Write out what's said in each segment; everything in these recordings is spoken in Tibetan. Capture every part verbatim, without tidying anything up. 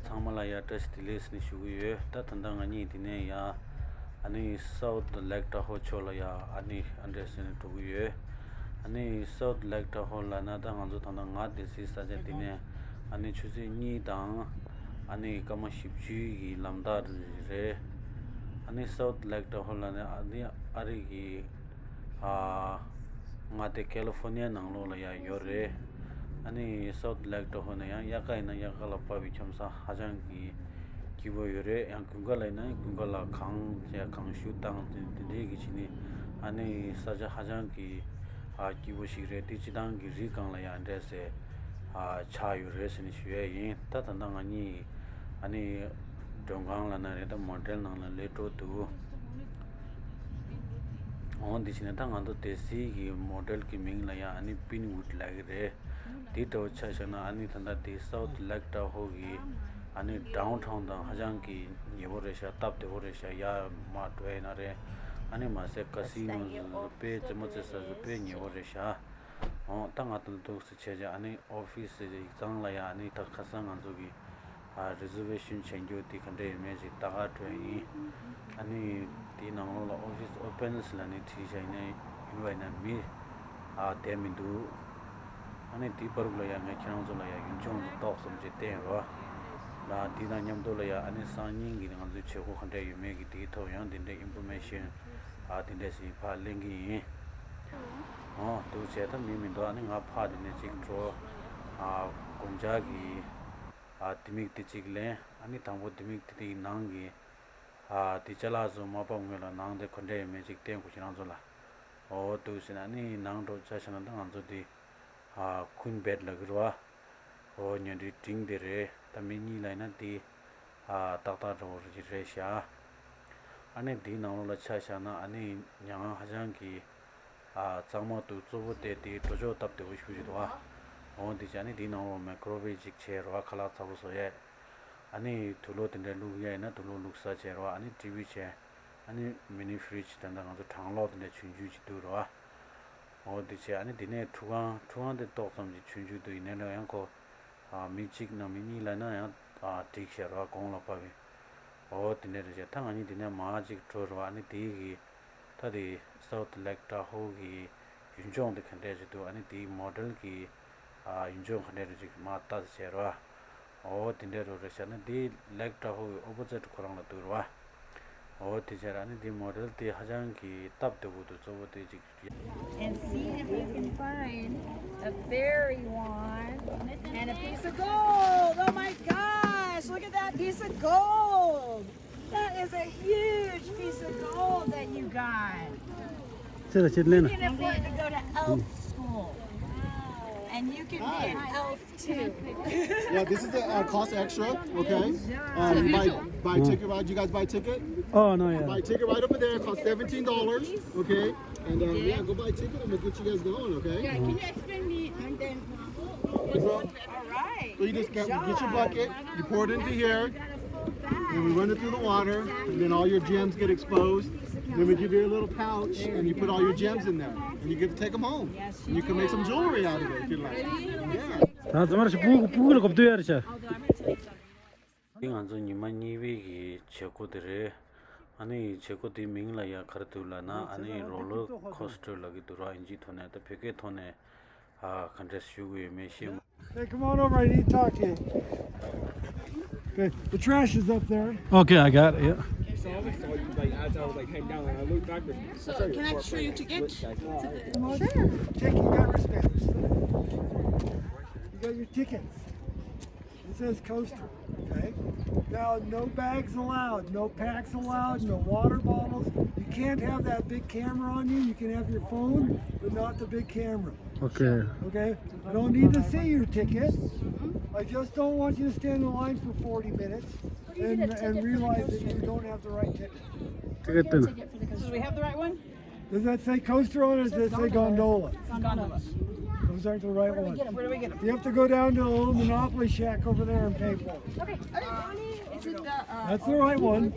ཚང་མ་ལ་ཡ་བཀྲ་ཤིས་བདེ་ལེགས་ཟེར་ནས་ཞུ་གི་ཡོད། ད་ད་ལྟ་ང་གཉིས་འདི་ནས་ཡ་ཨ་ནི་South Lake Tahoe ཕྱོགས་ལ་ཡ་ཨ་ནི་ཨ་འདྲས་ཟེར་ནས་འགྲོ་གི་ཡོད། ཨ་ནི་South Lake Tahoe ལབ་ན་ད་ང་ཚོ་ད་ལྟ་ང་བསྡད་སའི་ས་ཆ་འདི་ནས་ཨ་ནི་ཆུ་ཚོད་གཉིས་དང་ཨ་ནི་སྐར་མ་བཞི་བཅུ་གི་ལམ་ཐག་རེད། ཨ་ནི་South Lake Tahoe ལབ་ན་ཨ་ནི་ཨ་རི་གི་ཨ་མངའ་སྡེ་California ནང་ལོགས་ལ་ཡ་ཡོད་རེད། ཨ་ནི་South Lake Tahoe ནས་ཡང་དབྱར་ཁ་ཡིན་ན་དབྱར་ཁ་ལ་བབས་པའི་ཁྱམས་ས་ཧ་ཅང་གི་སྐྱིད་པོ་ཡོད་རེད། ཡང་དགུན་ཁ་ལ་ཡིན་ན་དགུན་ཁ་ལ་གངས་ཡ་གངས་ཤུགས་བཏང་དེ་དེ་འདྲས་ཀྱི་བྱས་ནས་ཨ་ནི་ས་ཆ་ཧ་ཅང་གི་ཨ་སྐྱིད་པོ་ཞིག་རེད། དེ་སྤྱིར་བཏང་གི་རི་སྒང་ལ་ཡ་འདྲས་སེ་ཨ་ཆགས་ཡོད་རེད་ཟེར་ནས་ཞུ་ཡས་ཡིན། ད་ད་ལྟ་ང་གཉིས་ཨ་ནི་མགྲོན་ཁང་ལབ་ན་རེད། ད་མོ་ཊེལ་ནང་ལ་སླེབས་འགྲོ་འདུག་འོ་འདི་བྱས་ན་ད་ང་ཚོ་སྡོད་སའི་གི་མོ་ཊེལ་གི་མིང་ལ་ཡང་ཨ་ནི་Pinewood ལབ་ཀྱི་རེད། དེ་འདྲ་བོ་ཆ་བཞག་ན་ཨ་ནི་ད་ལྟ་དེ་South Lake Tahoe གི་ཨ་ནི་downtown དང་ཧ་ཅང་གི་ཉེ་བོ་རེད་ཤག་སྟབས་བདེ་བོ་རེད་ཤག་ཡར་མར་འགྲོ་ཡས་ན་རེད། ཨ་ནི་མ་ཟད་ཀ་སི་ནོ་དཔེ་རྩེད་མོ་རྩེ་ས་ཚོ་དཔེ་ཉེ་བོ་རེད་ཤག་འོ་ད་ང་ད་འདུག་སེ་བྱས་བྱས་ཨ་ནི་ཨོ་ཕི་སི་ཡིག་ཚང་ལ་ཡང་ཨ་ནི་ད་ཁ་སང་ང་ཚོ་གི་ཨ་reservation བྱེད་རྒྱུ་དེ་ག་འདྲ་ཡོད་མེད་ཅིག་ལྟ་ག་འགྲོ་ཡིན། ཨ་ནི་དེའི་ནང་ལོགས་ལ་office opens ལབ་ནས་བྲིས་བཞག་ཡིན་ན་ཡིན་པ་ཡིན་ན་མི་ཨ་བསྡད་མི་འདུག་ཨ་ནི་དེའི་བར་དུ་ལ་ཡང་ངས་ཁྱེད་རང་ཚོ་ལ་ཡང་ཡུལ་ལྗོངས་དེ་ཏོག་ཙམ་ཅིག་བསྟན་རོགས། ལ་དེ་དང་མཉམ་དུ་ལ་ཡང་ཨ་ནི་སང་ཉིན་གྱི་ང་ཚོའི་བྱེད་སྒོ་ག་འདྲ་ཡོད་མེད་ཀྱི་དེའི་ཐོག་ཡང་དེ་འདྲའི་information ཨ་དེ་འདྲ་ཞིག་ཕར་ལེན་གྱི་ཡིན། འོ་འདུག་བྱས་ད་མི་མི་འདུག་ཨ་ནི་ང་ཕར་དེ་ནས་ཅིག་འགྲོ། ཨ་སྒོ་ལྕགས་ཀྱི་ཨ་ལྡེ་མིག་དེ་ཅིག་ལེན། ཨ་ནི་དང་པོ་ལྡེ་མིག་དེ་དེའི་ནང་གི་ཨ་དེ་ཅ་ལག་ཚོ་མ་ཕབ་སྔོན་ལ་ནང་དེ་ག་འདྲ་ཡོད་མེད་ཅིག་བསྟན་དགོས་ཁྱེད་རང་ཚོ་ལ། འོ་འདུག་ཟེར་ན་ཨ་ནི་ནང་འགྲོ་ཆ་བཞག་ན་ད་ང་ཚོ་དེ་ཨ་queen bed ལབ་ཀྱི་རེད་བ། འོ་ཉལ་ཁྲིའི་སྒྲིང་དེ་རེད། ད་མི་གཉིས་ལ་ཡིན་ན་དེ་ཨ་ཏག་ཏག་འདྲ་བོ་རེད་རེད་ཤག་ཨ་ནི་དེའི་ནང་ལོགས་ལ་ཆ་བཞག་ན་ཨ་ནི་མྱ་ངམ་ཧ་ཅང་གི་ཨ་གཙང་མ་འདུག་གཙོ་བོ་དེ་དེའི་འགྲོ་ཕྱོགས་སྟབས་བདེ་བོ་ཞེ་པོ་ཅིག་འདུག་ཨ། འོ་དེ་བྱས་ཨ་ནི་དེའི་ནང་ལོགས་microwave ཅིག་བྱས་རེད་བ། ཁ་ལག་ཚ་པོ་བཟོ་ཡས། ཨ་ནི་དུག་ལོག་དེ་འདྲ་བླུག་ཡས་ཡིན་ན་དུག་ལོག་བླུག་ས་བྱས་རེད་བ། ཨ་ནི་ཊི་ཝི་བྱས། ཨ་ནི་mini fridge དེ་འདྲ་ང་ཚོ་གྲང་གློག་དེ་འདྲ་ཆུང་ཆུང་ཅིག་འདུག་རེད་བ། འོ་དེ་བྱས་ཨ་ནི་དེ་ནས་ཁྲུས་ཁང་ཁྲུས་ཁང་དེ་ཏོག་ཙམ་ཅིག་ཆུང་ཆུང་འདུག་ཡིན་ནའི་ལ་ཡང་ཁོ་ཨ་མི་གཅིག་ནང་མི་གཉིས་ལ་ན་ཡང་ཨ་འགྲིག་ཤག་རེད་བ། གོང་ལ་ཕབ་པའི། འོ་དེ་འདྲ་རེད་བྱས། ད་ང་གཉིས་དེ་ནས་མར་ཅིག་འགྲོ་རེད་བ། ཨ་ནི་དེའི་གི་ད་དེ་South Lake Tahoe གི་ཡུལ་ལྗོངས་དེ་ག་འདྲས་ཅིག་འདུག་ཨ་ནི་དེའི་མོ་ཊེལ་གི་ཨ་ཡུལ་ལྗོངས་ག་འདྲས་རེད་ཅིག་མར་ལྟ་ཟེར་བྱས་རེད་བ། འོ་དེ་འདྲས་རོ་རེད་བྱས་ན་དེ་Lake Tahoe གི་opposite ཁོ་རང་ལ་འདུག་རེད་བ། འོ་དེ་བྱས་ར་ཨ་ནི་དེ་མོ་ཊེལ་དེ་ཧ་ཅང་གི་སྟབས་བདེ་པོ་འདུག་གཙོ་བོ་དེ་ཅིག And see if you can find a fairy wand and a piece of gold. Oh my gosh, look at that piece of gold. That is a huge piece of gold that you got. ཚེ་ལ་ཆེད་ལེན་ན། You can afford to go to elf school. And you can be an elf too. Yeah, this is a uh, cost extra, okay? Um, you buy buy ticket, right? You guys buy ticket? Oh no, yeah. Buy ticket right over there. It costs seventeen dollars, okay? And uh, yeah, go buy a ticket. I'm gonna get you guys going, okay? Yeah, can you explain me? And then. All right. So you just get, get your bucket, you pour it into here, and we run it through the water, and then all your gems get exposed. Then we give you a little pouch, and you put all your gems in there, and you get to take them home. And you can make some jewelry out of it if you like. Yeah. ད་ཚང་མར་ཞིག་སྤུ་སྤུ་གུ་ལ་གོ་བསྡུ་ཡ་རེད་ཤག་འདི་ང་ཚོ་ཉི་མ་གཉིས་པའི་གི་བྱེད་སྒོ་དེ་རེད། ཨ་ནི་བྱེད་སྒོ་དེའི་མིང་ལ་ཡ་ག་རེ་འདུག་ལབ་ན་ཨ་ནི་roller coaster ལབ་ཀྱི་འདུག་ར། ཨིན་ཇིའི་ཐོག་ནས། ད་བོད་སྐད་ཐོག་ནས་ཨ་ག་འདྲས་ཞུ་གི་ཡོད་མེད་ཤེས་མ། Hey, come on over. I need to talk to you. Okay, the trash is up there. Okay, I got it. Yeah. So can I show you tickets? Sure. Take, you got wristbands. You got your tickets. It says coaster, okay? Now, no bags allowed, no packs allowed, no water bottles. You can't have that big camera on you. You can have your phone, but not the big camera. Okay. Okay? I don't need to see your ticket. I just don't want you to stand in line for forty minutes and, and realize that you don't have the right ticket. Ticket. So do we have the right one? Does that say coaster on it, or does it say gondola? Gondola. Those aren't the right ones. Where do we get them? You have to go down to the little Monopoly shack over there and pay for it. Okay. That's the right one.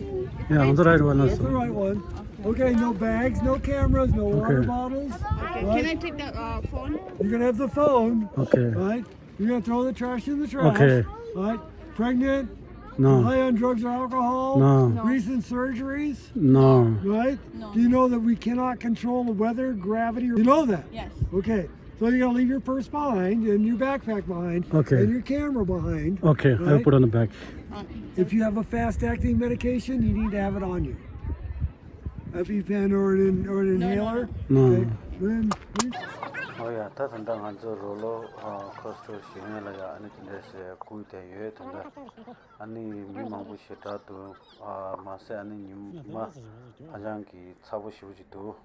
Yeah, on the right one. That's the right one. Okay, no bags, no cameras, no water bottles. Okay, can I take the uh, phone? You can have the phone. Okay. Right? You're gonna throw the trash in the trash. Okay. Right? Pregnant, No. High on drugs or alcohol? No. No. Recent surgeries? No. Right? No. Do you know that we cannot control the weather, gravity? You know that? Yes. Okay. So you gotta leave your purse behind and your backpack behind Okay. and your camera behind. Okay, I'll right? put on the back. Okay. If you have a fast acting medication, you need to have it on you. EpiPen or an, in- or an No, no, inhaler. no. No. Okay. Then, please. ཨོ་ཡ། ད་ད་ལྟ་ང་ཚོ་རོ་ལོ་ཨ་ཁོ་སི་ཊལ་ཞིག་ཡོད་ལ་ཡ། ཨ་ནི་དེ་འདྲས་སེ་སྐུ་དེ་ཡོད་ད་ལྟ། ཨ་ནི་མི་མང་པོ་ཞེ་དྲག་འདུག་ཨ་མ་ཟད་ཨ་ནི་ཉི་མ་ཧ་ཅང་གི་ཚ་པོ་ཞེ་པོ་ཅིག་འདུག་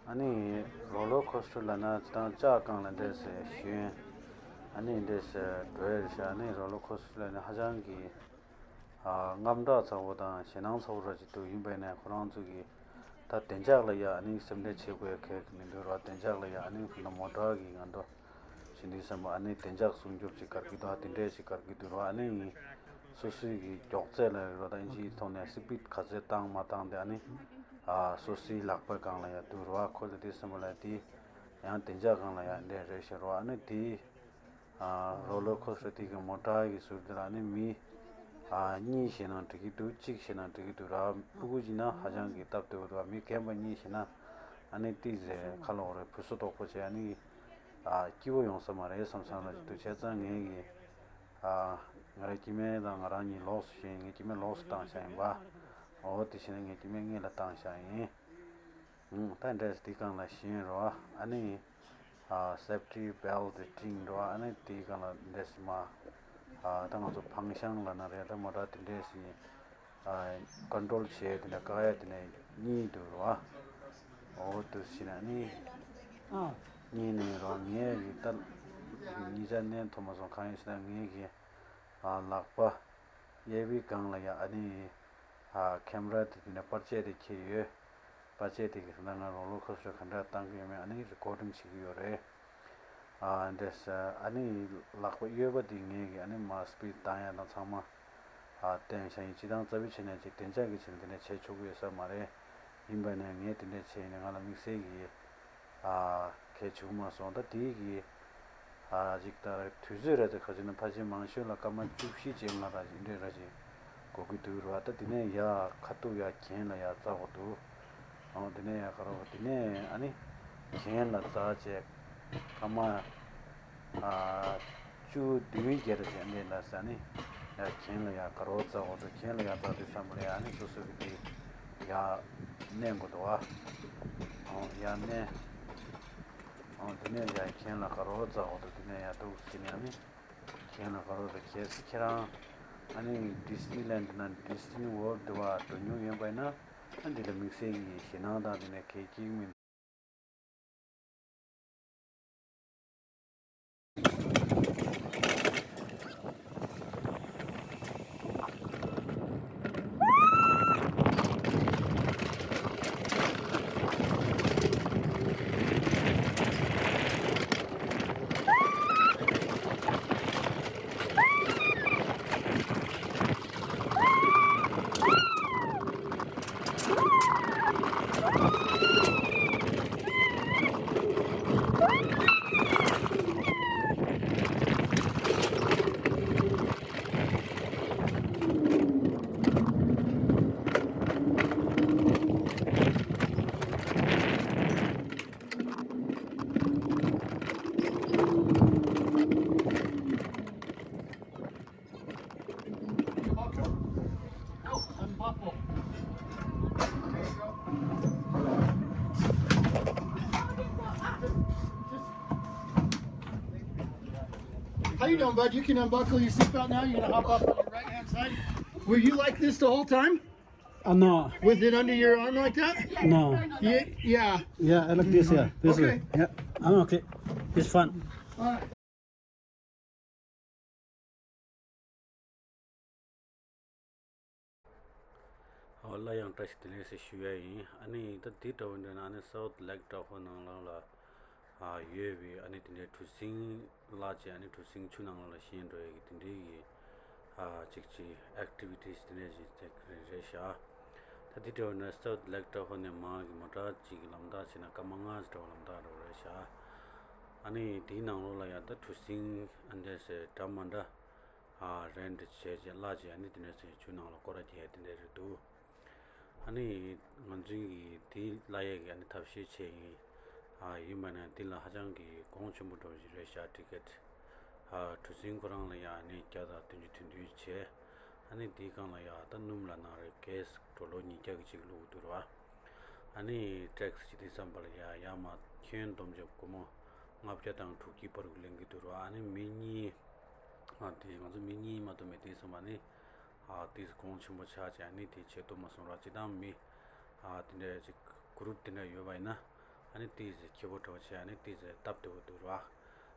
ཨ་ནི་རོ་ལོ་ཁོ་སི་ཊལ་ལ་ན་ཅི་དང་ལྕགས་སྒང་ལ་འདྲས་སེ་ཞོན། ཨ་ནི་འདྲས་སེ་འགྲོ་ཡ་རེད་ཤག་ཨ་ནི་རོ་ལོ་ཁོ་སི་ཊལ་ལ་ན་ཧ་ཅང་གི་ཨ་དངངས་སྐྲག་ཚ་པོ་དང་ཞེད་སྣང་ཚ་པོ་ར་ཅིག་འདུག་ཡིན་པས་ན་ཁོ་རང་ཚོ་གི་ད་བདེ་འཇགས་ལ་ཡ་ཨ་ནི་སེམས་ཁྲལ་བྱེད་དགོས་གལ་མི་འདུག་ར། བདེ་འཇགས་ལ་ཡ་ཨ་ནི་ཁོ་ན་མོ་ཊར་གི་ང་ཚོ་ཞིག་འདུག་བསམ་པ། ཨ་ནི་བདེ་འཇགས་སྲུང་སྐྱོབ་ཅིག་ག་རེ་གི་འདུག་ཨ་དེ་འདྲས་ཅིག་ག་རེ་གི་འདུག་ར། ཨ་ནི་སོ་སོའི་གི་མགྱོགས་ཚད་ལ་རོ་ད་ཨིན་ཇི་ཐོག་ནས་སི་པིཌ་ག་ཚད་བཏང་མ་བཏང་དེ་ཨ་ནི་ཨ་སོ་སོའི་ལག་པའི་སྒང་ལ་ཡ་འདུག་ར། ཁོ་ཚོ་དེ་བསམ་པ་ལ་དེ་ཡང་བདེ་འཇགས་སྒང་ལ་ཡ་འདྲས་རེད་ཤག་ར། ཨ་ནི་དེ། ཨ་རོ་ལོ་ཁོ་སི་ཊལ་དེ་གི་མོ་ཊར་གི་ཟུར་དེ་ལ་ཨ་ནི་མི་ཨ་གཉིས་ཞེད་སྣང་འགྲིག་གི་འདུག་གཅིག་ཞེད་སྣང་འགྲིག་གི་འདུག་ར། ཕྲུ་གུ་ཡིན་ན་ཧ་ཅང་གི་སྟབས་བདེ་པོ་འདུག་མི་རྒན་པ་གཉིས་ཞེད་སྣང་ཨ་ནི་ཏིག་ཙེ་ཁ་ལོག་རེད། ཕུ་སུ་དོག་པོ་བྱས། ཨ་ནི་ཨ་སྐྱིད་པོ་ཡོང་ས་མ་རེད་བསམ་བསམ་ལ་ཅིག་འདུག་བྱས་ཙང་ངས་གི་ཨ་ང་རའི་སྐྱེ་དམན་དང་ང་རང་གཉིས་ལོགས་སུ་བཞེངས། ངའི་སྐྱེ་དམན་ལོགས་སུ་བཏང་བཞག་ཡིན་པ། འོ་དེ་བྱས་ན་ངའི་སྐྱེ་དམན་སྔོན་ལ་བཏང་བཞག་ཡིན། ད་འདྲས་དེའི་སྒང་ལ་བཞེངས་རོ། ཨ་ནི་ཨ་སེབ་ཊི་བེལ་ཊི་བཏིང་རོ། ཨ་ནི་དེའི་སྒང་ལ་འདྲས་མ་ཨ་ད་ང་ཚོ་ཕང་ཤང་ལ་ན་རེད། ད་མོ་ཊར་དེ་འདྲས་སི་ཨ་ཀོན་ཊོལ་བྱས་དེ་འདྲ་བཀག་ཡ་དེ་ནས་གཉིས་འདུག་རོ། འོ་དུ་ཕྱིན་ཨ་ནི་གཉིས་ནས་རོ། ངས་ཡི་ད་ཉིས་ཆ་གནས་ཐོ་མ་སོང་གང་ཡིན་ཟེར་ན་ངས་གི་ཨ་ལག་པ་གཡས་པའི་སྒང་ལ་ཡ་ཨ་ནི་ཨ་ཁེམ་ར་དེ་དེ་ནས་པར་ཆས་དེ་འཁྱེར་ཡོད། པར་ཆས་དེ་གི་ད་ང་རོ་ལོ་ཁོ་སི་ཊལ་ག་འདྲ་བཏང་གི་ཡོད་མེད་ཨ་ནི་རི་ཀོར་ཌིང་བྱེད་ཀྱི་ཡོད་རེད། ཨ་འདྲས་ཨ་ནི་ལག་པ་གཡས་པ་དེ་ངས་གི་ཨ་ནི་མ་སི་པིཌ་བཏང་ཡ་དང་ཚང་མ་ཨ་བསྟན་བཞག་ཡིན། སྤྱི་བཏང་རྩ་བའི་ཆ་ནས་ཅིག་བདེ་འཇགས་ཀྱི་ཆ་ནས་དེ་འདྲ་བྱས་ཆོག་གི་ཡོད་ས་མ་རེད། ཡིན་པ་ནས་ངས་དེ་འདྲ་བྱས་ཡིན་ན་ང་ལ་དམིགས་བསལ་གྱི་ཨ་གལ་བྱུང་མ་སོང་། ད་དེའི་གི་ཨ་ཅིག་ད་དུས་ཚོད་རེ་ད་ག་ཅི་ན་ཕལ་ཆེར་མང་ཤོས་ལ་སྐར་མ་བཅུ་བཞི་ཅན་ལ་ར་ཅིག་འདྲས་ར་ཅིག་འགོར་གི་འདུག་ར། ད་དེ་ནས་ཡ་ཁ་ཐུག་ཡ་གྱེན་ལ་ཡ་འཛེག་དགོས་འདུག་ཨོ་དེ་ནས་ཡ་ག་རོ་དེ་ནས་ཨ་ནི་གྱེན་ལ་འཛེག་བྱས་སྐར་མ་ཨ་བཅུ་བདུན་བརྒྱད་རེ་ཅན་འདྲས་ལ་ས་ནི་ཡ་གྱེན་ལ་ཡ་ག་རོ་འཛེག་དགོས་འདུག་གྱེན་ལ་ཡ་འཛེག་དུས་ཙམ་པ་ལ་ཡ་ཨ་ནི་སོ་སོ་གི་དེ་ཡ་མནན་དགོས་འདུག་ཨ། ཨོ་ཡ་མནན། ཨོ་དེ་ནས་ཡ་གྱེན་ལ་ག་རོ་འཛེག་དགོས་འདུག་དེ་ནས་ཡ་འདུག་ཟེར་ནས་ཨ་ནི་གྱེན་ལ་ག་རོ་འཛེག་གལ་སྲིད་ཁྱེད་རང་ཨ་ནི་ཌི་སི་ནི་ལན་ཌི་ན་ཌི་སི་ནི་ཝོརལ་ཌི་དུ་བ་འགྲོ་མྱོང་ཡོད་པ་ཡིན་ན་ཨ་འདི་ལ་དམིགས་བསལ་གྱི་ཞེད་སྣང་དང་དེ་ནས་གལ་སྐྱེ་གི་མི་འདུག How you doing, bud? You can unbuckle your seatbelt now. You're gonna hop off on the right-hand side. Were you like this the whole time? Uh, no. With it under your arm like that? No. Yeah. Yeah. Yeah, I like this. Yeah, this way. Okay. Yeah, I'm okay. It's fun. All right. ཨོ་ལ་ཡང་བཀྲ་ཤིས་བདེ་ལེགས་ཞེས་ཞུ་ཡ་ཡིན། ཨ་ནི་ད་འདི་འདྲ་བོ་འདྲ་ན་ཨ་ནི་སའུ་ཐི་ལེག་ཊའོ་ཧོ་ནང་ལོགས་ལ་ཨ་ཡོད་པའི་ཨ་ནི་དེ་འདྲའི་གྲུ་གཟིངས་ལ་ཅིག་ཨ་ནི་གྲུ་གཟིངས་ཆུ་ནང་ལོགས་ལ་བཞེངས་འགྲོ་ཡ་གི་དེ་འདྲའི་གི་ཨ་ཅིག་ཅིག་ཨེག་ཊི་བི་ཊི་སི་དེ་འདྲ་ཞིག་ཅིག་རེད་རེད་ཤག་ད་འདི་འདྲ་བོ་ན་སའུ་ཐི་ལེག་ཊའོ་ཧོ་ནས་མར་གི་མོ་ཊ་ཅིག་གི་ལམ་ཐག་ཕྱིན་ན་སྐར་མ་ལྔ་ཙམ་འདྲ་བོ་ལམ་ཐག་འགྲོ་རེད་ཤག་ཨ་ནི་དེའི་ནང་ལོགས་ལ་ཡང་ད་གྲུ་གཟིངས་ཨ་འདྲས་སེ་འདྲ་མ་འདྲ་ཨ་རེན་ཊི་བྱས་བྱས་གླ་བྱས། ཨ་ནི་དེ་འདྲས་སེ་ཆུ་ནང་ལ་སྐོར་ར་རྒྱག་དེ་འདྲས་རེད་འདུག་ཨ་ནི་ང་ཚོའི་གི་དེ་གླ་ཡས་ཀྱི་ཨ་ནི་ཐབས་ཤེས་བྱས་ཡིན། ཨ་ཡིན་པ་ན་དེ་ལ་ཧ་ཅང་གི་གོང་ཆེན་པོ་འགྲོ་བཞིན་རེད་ཤག་ཊི་ཀེ་ཊི། ཨ་གྲུ་གཟིངས་ཁོ་རང་ལ་ཡང་ཨ་ནི་བརྒྱ་དང་བདུན་ཅུ་དོན་བདུན་བྱས། ཨ་ནི་དེའི་སྒང་ལ་ཡང་ད་སྣུམ་ལ་ནང་རེ་གེ་སི་གྲོ་ལོ་ཉིས་བརྒྱ་གི་གཅིག་བླུགས་འདུག་ར། ཨ་ནི་ཊེག་སི་ཅི་དེ་བསམ་པ་ལ་ཡ་ཡ་མ་ཁྱོན་བསྡོམས་བྱས་སྒོར་མོ་ལྔ་བརྒྱ་དང་དྲུག་ཅུ་བར་དུ་ལེན་གྱི་འདུག་ར། ཨ་ནི་མི་གཉིས། ཨ་དེ་ང་ཚོ་མི་གཉིས་མ་གཏོགས་མེད་དེ་བསམ་པ་ནི། ཨ་དེ་གོང་ཆེན་པོ་ཆགས་བྱས། ཨ་ནི་དེ་བྱེད་ཐུབ་མ་སོང་ར། སྤྱིར་བཏང་མི་ཨ་དེ་འདྲ་ཅིག་གུ་རུབ་དེ་འདྲ་ཡོད་པ་ཡིན་ན། ཨ་ནི་དེ་ཁེ་པོ་འདྲ་བོ་བྱས། ཨ་ནི་དེ་སྟབས་བདེ་པོ་འདུག་ར།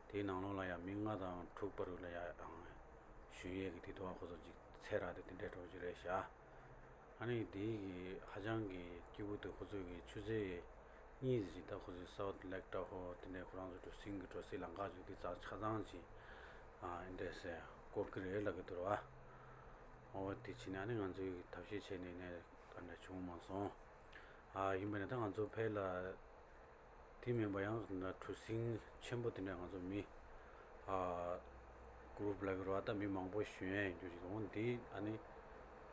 དེའི་ནང་ལོགས་ལ་ཡ་མི་ལྔ་དང་དྲུག་བར་དུ་ལ་ཡ་ཨ་ཞོན་ཡས་ཀྱི་དེ་དུ་བ་ཁོ་ཚོ་ཅིག་ཚད་ར་དེ་དེ་འདྲ་འདྲ་བོ་ཅིག་རེད་ཤག་ཨ་ནི་དེའི་གི་ཧ་ཅང་གི་སྐྱིད་པོ་འདུག་ཁོ་ཚོའི་གི་ཆུ་ཚོད་གཉིས་ཙམ་ཅིག་ད་ཁོ་ཚོའི་སའུ་ཐི་ལེག་ཊའོ་ཧོ་དེ་འདྲའི་ཁོ་རང་ཚོ་གྲུ་གཟིངས་གི་འགྲོ་སའི་ལམ་ཁ་ཅིག་དེ་ཚ་ཆ་ཚང་ཅིག་ཨ་ཨེ་འདྲས་སེ་སྐོར་གི་རེད་ལབ་གི་འདུག་ར། ཨོ་དེ་ཕྱིན་ནས་ཨ་ནི་ང་ཚོའི་གི་ཐབས་ཤེས་བྱས་ནས་ནས་ད་འདྲ་བྱུང་མ་སོང་། ཨ་ཡིན་པ་ནས་ད་ང་ཚོ་ཕལ་ལ་དེ་མིན་པ་ཡང་ན་གྲུ་གཟིངས་ཆེན་པོ་དེ་འདྲ་ང་ཚོ་མི་ཨ་གུ་རུབ་ལབ་གི་རེད་བ། ད་མི་མང་པོ་ཞོན་ཡས་ཡིན་རྒྱུ་ཞིག་འོང་། འདི་ཨ་ནི་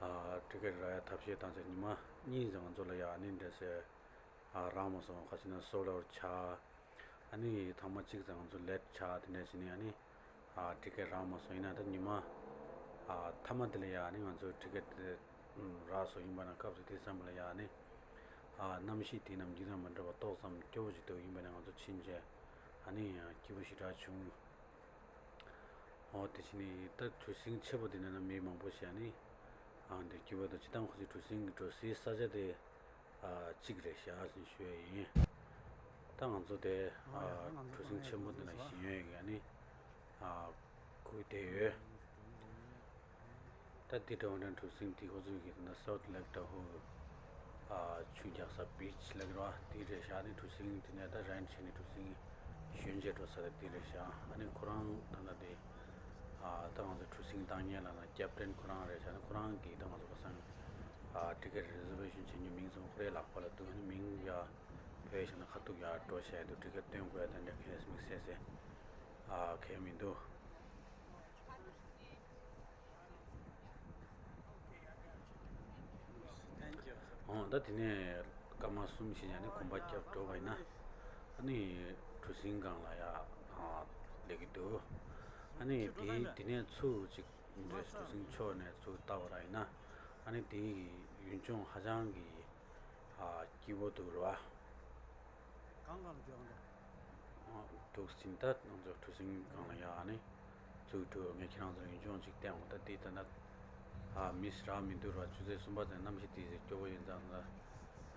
ཨ་ཊི་ཀེ་ཊི་རག་ཡ་ཐབས་ཤེས་བཏང་ཚེ་ཉི་མ་གཉིས་ཙམ་ང་ཚོ་ལ་ཡ་ཨ་ནི་འདྲ་སེ་ཨ་རག་མ་སོང་། ཁ་ཅིག་ན་སོལ་ཌི་ཨའུཊ་ཆགས། ཨ་ནི་ཐེངས་མ་གཅིག་ཙམ་ང་ཚོ་ལེཊ་ཆགས། དེ་འདྲ་བྱས་ནས་ཨ་ནི་ཨ་ཊི་ཀེ་ཊི་རག་མ་སོང་། ཡིན་ན་ད་ཉི་མ་ཨ་མཐའ་མ་དེ་ལ་ཡ་ཨ་ནི་ང་ཚོ་ཊི་ཀེ་ཊི་དེ་རག་སོང་། ཡིན་པ་ན་སྐབས་སུ་དེ་བསམ་པ་ལ་ཡ་ཨ་ནི་ཨ་གནམ་གཤིས་དེ་ནམ་རྒྱུན་དང་མ་འདྲ་བ་ཏོག་ཙམ་སྐྱོ་བོ་ཅིག་འདུག་ཡིན་པ་ན་ང་ཚོ་ཕྱིན་རྗེས་ཨ་ནི་ཡང་སྐྱིད་པོ་ཞེ་དྲག་བྱུང་། ཨོ་དེ་ཕྱིན་ནས་ད་གྲུ་གཟིངས་ཆེ་པོ་དེ་ནས་ན་མི་མང་པོ་ཞིག་ཨ་ནི་ཨ་འདི་སྐྱིད་པོ་དང་སྤྱིར་བཏང་ཁོ་ཚོའི་གྲུ་གཟིངས་ཀྱི་འགྲོ་སའི་ས་ཆ་དེ་ཨ་གཅིག་རེད་ཤག་ཟེར་ཞུ་ཡ་ཡིན། ད་ང་ཚོ་དེ་ཨ་གྲུ་གཟིངས་ཆེན་པོ་དེ་ལ་ཞེན་ཡོད་ཀྱི་ཨ་ནི་ཨ་སྒུག་བསྡད་ཡོད། ད་འདི་འདྲ་བ་འདྲ་གྲུ་གཟིངས་འདི་ཁོ་ཚོའི་གི་ན་སའུ་ཐི་ལེག་ཊའོ་ཧོ་ཨ་ཆུ་རྒྱག་ས་བིཆ་ལབ་ཀྱི་རེད་བ། འདི་རེད་ཤག་ཨ་ནི་གྲུ་གཟིངས་འདི་ནས་ད་རེན་ཊི་བྱས་ནས་གྲུ་གཟིངས་ཞོན་བྱས་འགྲོ་ས་དེ་འདི་རེད་ཤག་ཨ་ནི་ཁོ་རང་ད་ལྟ་དེ་ཨ་ད་ང་ཚོ་གྲུ་གཟིངས་བཏང་མཁན་ལ་ན་ཀེབ་ཊན་ཁོ་རང་རེད་ཤག་ཨ་ནི་ཁོ་རང་གིས་ད་ང་ཚོ་ཁ་སང་ཨ་ཊི་ཀེ་ཊི་རི་ཛར་ཝེ་ཤན་བྱེད་མཁན་མིང་ཙམ་ཁོ་རའི་ལག་པ་ལ་འདུག་ཨ་ནི་མིང་ཡ་བོད་ཞིག་ན་ཁ་ཐུག་ཡ་འགྲོ་བྱས་འདུག་ཊི་ཀེ་ཊི་སྟོན་དགོས་ཡ་དེ་འདྲ་གས་མིག་སེ་སེ་ཨ་གས་མི་འདུག་ཨོ་ད་དེ་ནས་སྐར་མ་གསུམ་བཞི་ཡ་ནི་གོམ་པ་རྒྱབ་འགྲོ་བ་ཡིན་ན་ཨ་ནི་གྲུ་གཟིངས་སྒང་ལ་ཡ་ཨ་སླེབས་ཀྱི་འདུག་ཨ་ནི་དེ་དེ་ནས་ཚུར་ཅིག་འདྲེས་གྲུ་གཟིངས་ཕྱོགས་ནས་ཚུར་ལྟ་བ་ར་ཡིན་ན་ཨ་ནི་དེའི་ཡུལ་ལྗོངས་ཧ་ཅང་གི་ཨ་སྐྱིད་པོ་འདུག་ར། གང་གང་ལ་འགྲོ་ཡོང་འགྲོ། འདུག་ཟིན་ད་ང་ཚོ་གྲུ་གཟིངས་སྒང་ལ་ཡ་ཨ་ནི་ཚུར་འགྲོ། ངས་ཁྱེད་རང་ཚོ་ལ་ཡུལ་ལྗོངས་ཅིག་བསྟན་འོང་། ད་དེ་ད་ན་ཨ་མི་ཞིག་རག་མི་འདུག་ར། ཆུ་ཚོད་གསུམ་པ་ཙམ་གནམ་གཤིས་དེ་ཟེར་སྐྱོ་པོ་ཡིན་ཙང་ད་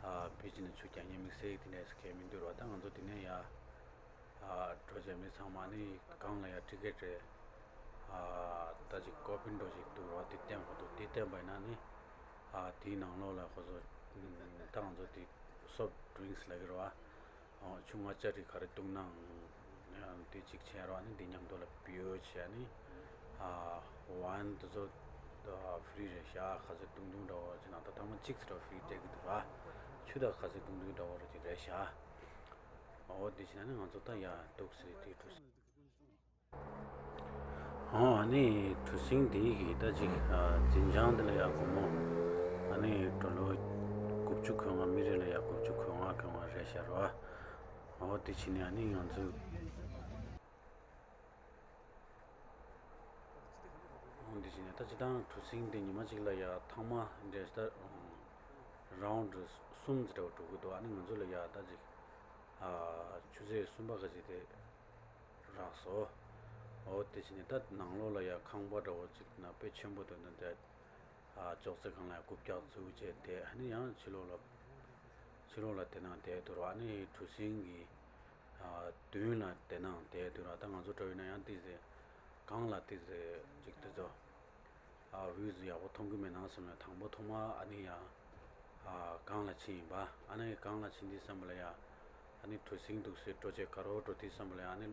ཨ་བིཆ་ནས་ཆུ་རྒྱག་མཁན་དམིགས་བསལ་དེ་འདྲ་གས་མི་འདུག་ར། ད་ང་ཚོ་དེ་ནས་ཡ་ཨ་འགྲོ་བྱས་མི་ཚང་མ་ནི་སྒང་ལ་ཡ་ཊི་ཀེ་ཊི་རེད། ཨ་ད་ཅིག་ཀོ་པིན་འགྲོ་ཞིག་འདུག་ར། དེ་བསྟན་དགོས་འདུག་དེ་བསྟན་པ་ཡིན་ན་ནི་ཨ་དེའི་ནང་ལོགས་ལ་ཁོ་ཚོ་ད་ང་ཚོ་དེ་སོབ་ཌི་རིང་སི་ལབ་ཀྱི་རེད་བ། ཨོ་ཆུང་བ་ཅ་རི་ག་རེ་བཏུང་ནའང་ཡང་དེ་གཅིག་བྱས་རོགས་ནི་འདི་མཉམ་དུ་ལ་བེའུ་བྱས་ནི་ཨ་ཝན་དེ་ཚོ་ཨ་ཧྥི་རི་རེད་ཤག་ག་ཚོད་བཏུང་བཏུང་འདྲ་བོ་ཅིག་ནང་ད་ཐེངས་མ་གཅིག་ཙམ་འདྲ་བོ་ཧྥི་རི་སྤྲད་ཀྱི་འདུག་ར། ཆུ་དང་ག་ཚོད་བཏུང་བཏུང་འདྲ་བོ་ར་ཅིག་རེད་ཤག་ཨོ་དེ་བྱས་ན་ནི་ང་ཚོ་ད་ཡ་འདུག་སེ་དེ་འགྲོ། ཨོ་ཨ་ནི་གྲུ་གཟིངས་དེའི་གི་ད་ཅིག་ཨ་འཛིན་བྱང་དེ་ལ་ཡ་སྒོར་མོ་ཨ་ནི་ཌོ་ལར་དགུ་བཅུ་གོ་ལྔ། མི་རེ་ལ་ཡ་དགུ་བཅུ་གོ་ལྔ་གོ་ལྔ་རེད་ཤག་ར། ཨོ་དེ་ཕྱིན་ནས་ཨ་ནི་ང་ཚོས་ཨོ་དེ་ཕྱིན་ནས་ད་སྤྱིར་བཏང་གྲུ་གཟིངས་དེ་ཉི་མ་གཅིག་ལ་ཡ་ཐེངས་མ་འདྲ་ད་རའུན་ཌི་གསུམ་ཙམ་འདྲ་བོ་འགྲོ་གི་འདུག་ཨ་ནི་ང་ཚོ་ལ་ཡ་ད་ཅིག་ཨ་ཆུ་ཚོད་གསུམ་པ་ག་ཅིག་དེ་རག་སོང་། འོ་དེ་བྱས་ནས་ད་ནང་ལོགས་ལ་ཡ་ཁང་པ་འདྲ་བོ་ཅིག་ན་དཔེ་ཆེན་པོ་འདུག་ན་དེ་ཨ་ཅོག་ཙེ་སྒང་ལ་ཡ་རྐུབ་བཀྱག་བཙུགས་བྱས་དེ་ཨ་ནི་ཡང་ཕྱི་ལོགས་ལ་ཕྱི་ལོགས་ལ་དེ་ནང་བསྡད་འདུག་ར། ཨ་ནི་གྲུ་གཟིངས་ཀྱི་ཨ་མདུན་ལ་དེ་ནང་བསྡད་འདུག་ར། ད་ང་ཚོ་འདྲ་བོ་ཡིན་ན་ཡང་ཏོག་ཙམ་སྒང་ལ་ཏོག་ཙམ་ཅིག་དེ་ཚོ་ཨ་བིའུ་ཡག་པོ་མཐོང་གི་མེད་ན་བསམ་ནས་དང་པོ་ཐོག་མ་ཨ་ནི་ཡ་ཨ་སྒང་ལ་ཕྱིན་ཡིན་པ། ཨ་ནི་སྒང་ལ་ཕྱིན་དུས་ཙམ་པ་ལ་ཡ་ཨ་ནི་གྲུ་གཟིངས་འདུག་སེ་འགྲོ་བྱས་དགའ་རབ་འགྲོ་དུས་ཙམ་པ་ལ་ཡ་ཨ་ནི་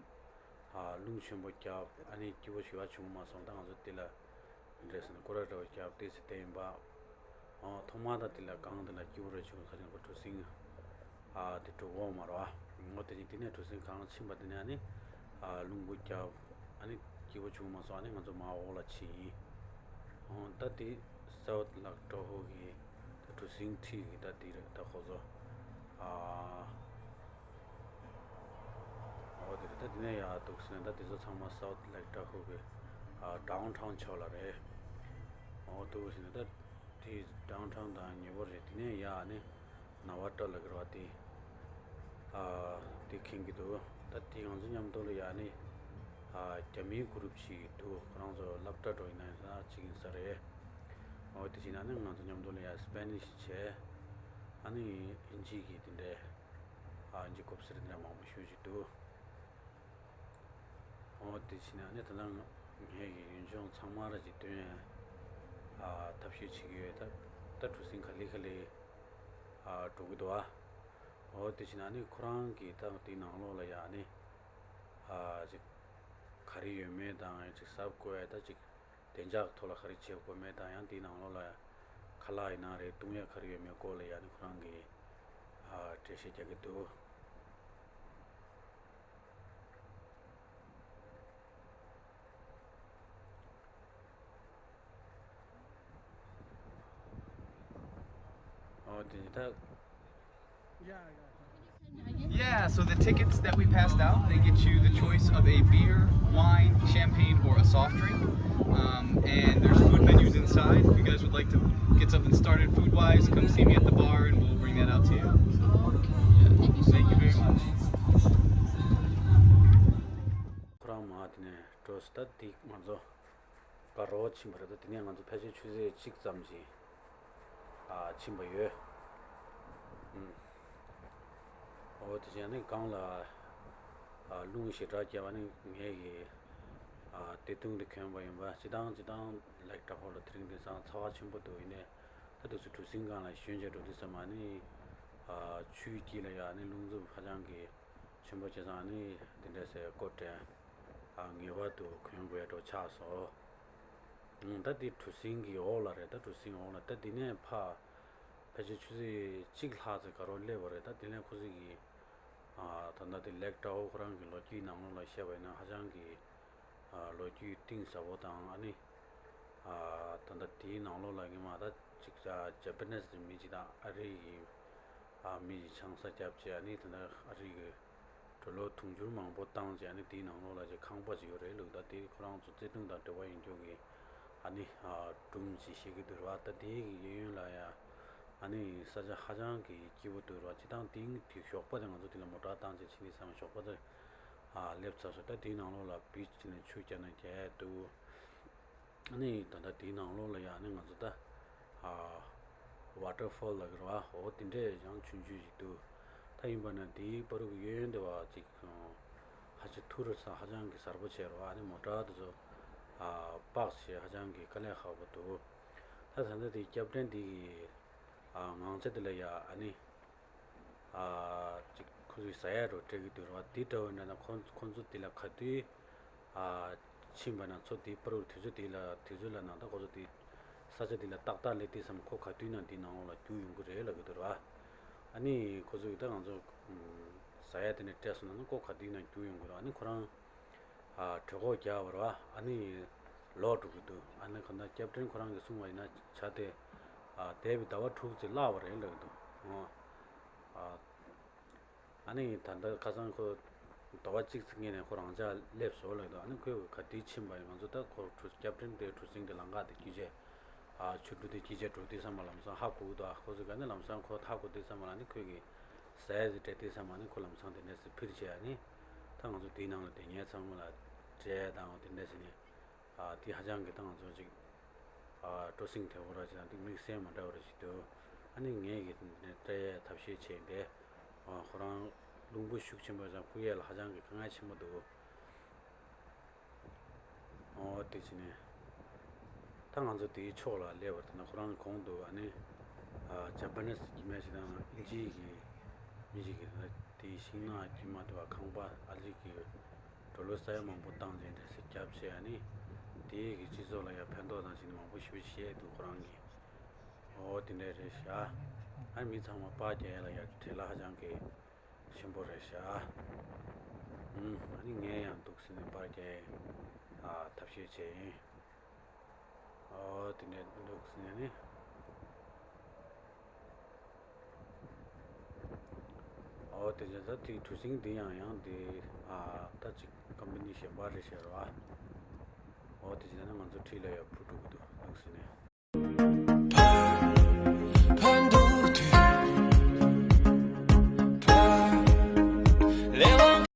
ཨ་རླུང་ཆེན་པོ་བརྒྱབ། ཨ་ནི་སྐྱིད་པོ་ཞེ་དྲག་བྱུང་མ་སོང་། ད་ང་ཚོ་དེ་ལ་འདྲ་ཟེར་ན་སྐོར་ར་འདྲ་བོ་བརྒྱབ་སྟེ་ཟེར་བསྡད་ཡིན་པ། ཨོ་ཐོག་མ་ད་དེ་ལ་སྒང་དེ་ལ་སྐྱིད་པོ་རེ་བྱུང་། ཁ་ཅིག་ཁོ་གྲུ་གཟིངས་ཨ་དེ་འགྲོ་འོང་མ་རོ། ཨ་ངོ་དེ་ནི་དེ་ནས་གྲུ་གཟིངས་སྒང་ཕྱིན་པ་དེ་ནས་ཨ་ནི་ ཨ་རླུང་བུ་རྒྱབ། ཨ་ནི་སྐྱིད་པོ་བྱུང་མ་སོང་། ཨ་ནི་ང་ཚོ་མར་འོག་ལ་ཕྱིན་ཡིན། ཨོ་ད་དེ་སའུ་ཐི་ལག་ཏྲ་ཧོ་གི་ད་གྲུ་གཟིངས་འཁྲིས་ཀྱི་ད་དེ་རེད། ད་ཁོ་ཚོ་ཨ་ཨོ་དེ་རེད། ད་དེ་ནས་ཡར་འདུག་ཟེར་ན་ད་དེ་ཚོ་ཚང་མ་སའུ་ཐི་ལག་ཏྲ་ཧོ་གི་ཨ་ཌའུན་ཊའུན་ཕྱོགས་ལ་རེད། ཨོ་འདུག་ཟེར་ན་ད་དེ་ཌའུན་ཊའུན་དང་ཉེ་པོ་རེད། དེ་ནས་ཡར་ཨ་ནི་ནཱ་ཝ་ཊ་ལབ་ཀྱི་རེད་པ། དེ་ཨ་དེ་མཁྱེན་གྱི་འདུག་ད་དེ་ང་ཚོ་མཉམ་དུ་ལ་ཡ་ནི་ཨ་རྒྱ་མིའི་གུ་རུབ་ཅིག་འདུག་ཁོ་རང་ཚོ་སློབ་གྲྭ་འགྲོ་ཡིན་ན་ཡང་ཅིག་ཡིན་ས་རེད། ཨོ་དེ་བྱས་ན་ནི་ང་ཚོ་མཉམ་དུ་ལ་ཡ་སི་པེ་ནིཤ་བྱས། ཨ་ནི་ཨིན་ཇི་གི་དེ་འདྲའི་ཨ་ཨིན་ཇི་གོ་བ་ཟེར་དེ་འདྲ་མང་པོ་ཞེ་ཅིག་འདུག་ཨོ་དེ་བྱས་ན་ནི་ད་ལྟ་ངས་ཀྱི་ཡུལ་ལྗོངས་ཚང་མ་ར་ཅིག་སྟོན་ཨ་ཐབས་ཤེས་བྱེད་ཀྱི་ཡོད། ད་ད་གྲུ་གཟིངས་ག་ལེ་ག་ལེ་ཨ་འགྲོ་གི་འདུག་ཨ། ཨོ་དེ་བྱས་ན་ནི་ཁོ་རང་གི་ད་དེའི་ནང་ལོགས་ལ་ཡ་ནི་ཨ་ཅིག་ག་རེ་ཡོད་མེད་དང་ཅིག་གཟབ་དགོས་ཡ་ད་ཅིག་བདེ་འཇགས་ཐོག་ལ་ག་རེ་བྱེད་དགོས་མེད་དང་ཡང་དེའི་ནང་ལོགས་ལ་ཁ་ལག་ཡིན་ན་རེད། བཏུང་ཡ་ག་རེ་ཡོད་མེད་སྐོར་ལ་ཡ་ནི་ཁོ་རང་གིས་ཨ་འགྲེལ་བཤད་རྒྱག་གི་འདུག་ཨོ་དེ་ད། Yeah, so the tickets that we passed out, they get you the choice of a beer, wine, champagne, or a soft drink. Um, and there's food menus inside. If you guys would like to get something started food wise, come see me at the bar and we'll bring that out to you. Okay. Thank you so much. ཁོ་རང་མ་དེ་ནས་འགྲོ་སྟ་དེ་ང་ཚོ་ག་རོ་ཕྱིན་པ་རེད། ད་དེ་ནས་ང་ཚོ་ཕལ་ཆེར་ཆུ་ཚོད་གཅིག་ཙམ་ཅིག་ཨ་ཕྱིན་པ་ཡོད། ཨུམ། འོ་དེ་བྱས་ནས་སྒང་ལ་ཨ་རླུང་ཞེ་དྲག་བརྒྱབ་པ་ནི་ངས་ཀྱི་ཨ་སྟོད་ཐུང་དེ་གྱོན་པ་ཡིན་པ། སྤྱིར་བཏང་སྤྱིར་བཏང་ལེགས་དྲག་པོ་ལ་དེ་རིང་དེང་སང་ཚ་བ་ཆེན་པོ་འདུག་ཡིན་ནའི་ད་དུས་སུ་གྲུ་གཟིངས་སྒང་ལ་ཞོན་བྱས་འགྲོ་དུས་ཙམ་པ་ནི་ཨ་ཆུའི་དཀྱིལ་ལ་ཡ་ནི་རླུང་འཚུབ་ཧ་ཅང་གི་ཆེན་པོ་བྱས་ཙང་ནི་དེ་འདྲ་སའི་ཀོ་ཊི་ཨ་ངེས་པར་དུ་གྱོན་དགོས་ཡ་འདྲ་ཆགས་སོང་། ཨང་། ད་དེ་གྲུ་གཟིངས་ཀྱི་འོག་ལ་རེད། ད་གྲུ་གཟིངས་འོག་ལ་ད་དེ་ནས་ཕ་ཕལ་ཆེར་ཆུ་ཚོད་གཅིག་ལྷག་ཙམ་ག་རོ་སླེབས་པ་རེད། ད་དེ་ནས་ཁོ་ཚོ་གིས་ཨ་ད་ལྟ་དེ་ལེགས་དྲག་པོ་ཁོ་རང་གི་ལོ་རྒྱུས་ནང་ལོགས་ལ་བཤད་པ་ཡིན་ན་ཧ་ཅང་གི་ཨ་ལོ་རྒྱུས་གཏིང་ཟབ་པོ་དང་ཨ་ནི་ཨ་ད་ལྟ་དེའི་ནང་ལོགས་ལ་ངས་མ་ད་ཅིག་ཇ་ཇ་པ་ནེ་སི་མི་ཅིག་དང་ཨ་རི་ཡི་ཨ་མི་ཡི་ཆང་ས་བརྒྱབ་བྱས། ཨ་ནི་དེ་འདྲ་ཨ་རི་གི་གྲོ་ལོད་དུང་ཕྱུར་མང་པོ་བཏང་བྱས། ཨ་ནི་དེའི་ནང་ལོགས་ལ་ཅིག་ཁང་པ་ཅིག་ཡོད་རེད་ལུགས། ད་དེ་ཁོ་རང་ཚོ་བརྩེ་དུང་དང་འབྲེལ་བ་ཡོད་མཁན་གྱི་ཨ་ནི་ཨ་སྒྲུང་ཅིག་བཤད་ཀྱི་འདུག་ར། ད་དེའི་གི་གཡས་གཡོན་ལ་ཡ་ཨ་ནི་ས་ཆ་ཧ་ཅང་གི་སྐྱིད་པོ་འདུག་ར། སྤྱིར་བཏང་དེང་དེ་ཞོགས་པ་དེ་ང་ཚོ་དེ་ལ་མོ་ཊ་བཏང་བྱས་ཕྱིན་དུས་ཙམ་ཞོགས་པ་དེ་ཨ་སླེབས་ཚར་སོང་། ད་དེའི་ནང་ལོགས་ལ་བིཆ་ཅིག་ནས་ཆུ་རྒྱག་ན་རྒྱག་ཡ་འདུག་ཨ་ནི་ད་ལྟ་དེའི་ནང་ལོགས་ལ་ཡ་ཨ་ནི་ང་ཚོ་ད་ཨ་ཝ་ཊར་ཕོལ་ལབ་ཀྱི་རེད་པ། འོ་དེ་འདྲས་ཡང་ཆུང་ཆུང་ཞིག་འདུག་ད་ཡིན་པ་ན་དེའི་པ་རུ་གཡས་གཡོན་དེ་བ་ཅིག་ཧ་ཅང་ཐུར་ས་ཧ་ཅང་གི་གཟར་པོ་བྱས་རེད་པ། ཨ་ནི་མོ་ཊ་དེ་ཚོ་ཨ་པག་བྱས་ཧ་ཅང་གི་དཀའ་ལས་ཁག་པོ་འདུག་ད་ད་ལྟ་དེ་ཀེབ་ཊན་དེ་གི་ཨ་ངང་ཆ་དེ་ལ་ཡ་ཨ་ནི། ཨ་ཅིག་ཁོ་ཚོས་ཟ་ཡ་འདྲ་སྤྲད་ཀྱི་འདུག་ར། དེ་འདྲ་བ་འདྲ་ན་ཁོ་ཁོ་ཚོ་དེ་ལ་ག་དུས་ཨ་ཕྱིན་པ་ན་ཚོ་དེ་པ་རུ་དུས་ཚོད་དེ་ལ་དུས་ཚོད་ལ་ནང་ད་ཁོ་ཚོ་དེ་ས་ཆ་དེ་ལ་ཏག་ཏག་སླེབས་དུས་ཙམ་ཁོ་ག་དུས་ན་དེ་ནང་ལོགས་ལ་རྒྱུགས་ཡོང་གི་རེད་ལབ་ཀྱི་འདུག་ར། ཨ་ནི་ཁོ་ཚོ་གི་ད་ང་ཚོ་ཟ་ཡ་དེ་ནས་སྤྲད་སོང་ན་ཁོ་ག་དུས་ན་རྒྱུགས་ཡོང་གི་རེད། ཨ་ནི་ཁོ་རང་ཨ་གྲོད་ཁོག་རྒྱགས་པ་རེད་པ། ཨ་ནི་ལོག་འགྲོ་གི་འདུག་ཨ་ནི་གང་ལྟར་ཀེབ་ཊན་ཁོ་རང་གིས་གསུངས་པ་ཡིན་ན་བྱ་དེ་ཨ་འདས་པའི་ཟླ་བ་དྲུག་ཙམ་བརླག་པ་རེད་ལབ་ཀྱི་འདུག་ཨོ། ཨ་ཨ་ནི་ད་ལྟ་ཁ་སང་ཁོ་ཟླ་བ་གཅིག་ཙམ་སྔོན་ནས་ཁོ་རང་འཇགས་སླེབས་སོང་ལབ་ཀྱི་འདུག་ཨ་ནི་ཁོས་ག་དུས་ཕྱིན་པ་ཡིན་ང་ཚོ་ད་ཁོ་གྲུ་ཀེབ་ཊན་དེ་གྲུ་གཟིངས་དེ་ལམ་ཁ་དེ་བརྒྱུད་བྱས་ཨ་ཆུ་གྲུ་དེ་བརྒྱུད་བྱས་འགྲོ་དུས་ཙམ་པ་ལམ་སང་ཧ་གོ་གི་འདུག་ཨ་ཁོ་ཚོས་ག་ནས་ལམ་སང་ཁོ་ཧ་གོ་དུས་ཙམ་པ་ལ་ནི་ཁོས་གི་ཟས་དེ་སྤྲད་དུས་ཙམ་པ་ནི་ཁོ་ལམ་སང་དེ་འདྲས་སེ་ཕུད་བྱས། ཨ་ནི་ད་ང་ཚོ་དེའི་ནང་ལ་དེ་ངས་ཚང་མ་ལ་སྤྲད་དང་དེ་འདྲས་སེ་ནི། ཨ་དེ་ཧ་ཅང་གི་ད་ང་ཚོ་ཅིག་ཨ་སྤྲོ་སེང་དེ་བོ་ར་ཅིག་དང་དེ་དམིགས་བསལ་མ་འདྲ་བ་ར་ཅིག་འདུག་ཨ་ནི་ངས་གི་དེ་ནས་སྤྲད་ཡས་ཐབས་ཤེས་བྱས་ཏེ། ཨ་ཁོ་རང་རླུང་བུ་ཤུགས་ཆེན་པོ་ཡོད་ཙང་ཕུ་ཡས་ལ་ཧ་ཅང་གི་དཀའ་ངལ་ཆེན་པོ་འདུག་ཨོ་དེ་བྱས་ནས་ད་ང་ཚོ་དེའི་ཕྱོགས་ལ་སླེབས་པ་དེ་ན་ཁོ་རང་གོང་དུ་ཨ་ནི་ཨ་ཇ་པ་ནེ་སི་གི་མི་ཞིག་དང་ཨིན་ཇིའི་གི་མི་ཞིག་གིས་ད་དེའི་ཤིང་ནགས་དཀྱུས་མ་དེ་བ་ཁང་པ་ཨ་ལི་གི་གྲོ་ལོད་ས་ཡ་མང་པོ་བཏང་བྱས་འདྲ་སེ་རྒྱབ་བྱས། ཨ་ནི་དེ་གི་སྤྱི་ཚོགས་ལ་ཡང་ཕན་ཐོགས་དང་བྱས་ནས་མང་པོ་ཞེ་པོ་ཅིག་བཤད་འདུག་ཁོ་རང་གིས། ཨོ་དེ་འདྲ་རེད་ཤག་ཨ་ནི་མི་ཚང་མ་པར་རྒྱག་ཡ་ལ་ཡང་བྲེལ་བ་ཧ་ཅང་གི་ཆེན་པོ་རེད་ཤག་ཨུམ། ཨ་ནི་ངས་ཡང་འདུག་སེ་ནས་པར་རྒྱག་ཡས། ཨ། ཐབས་ཤེས་བྱས་ཡིན། ཨོ། དེ་འདྲ་འདུག་སེ་ནས་ནི། ཨོ། དེ་འདྲ་ད་དེ་གྲུ་གཟིངས་འདི་ཡང་ཡང་དེ། ཨ། ད་ཅིག་ཀམ་པ་ནི་གཞན་པ་རེད་ཤག་ར། ཨོ། དེ་འདྲ་ན་ང་ཚོ་འཁྲིས་ལ་ཡར་འཕུར་འགྲོ་གི་འདུག་འདུག་སེ་ནས།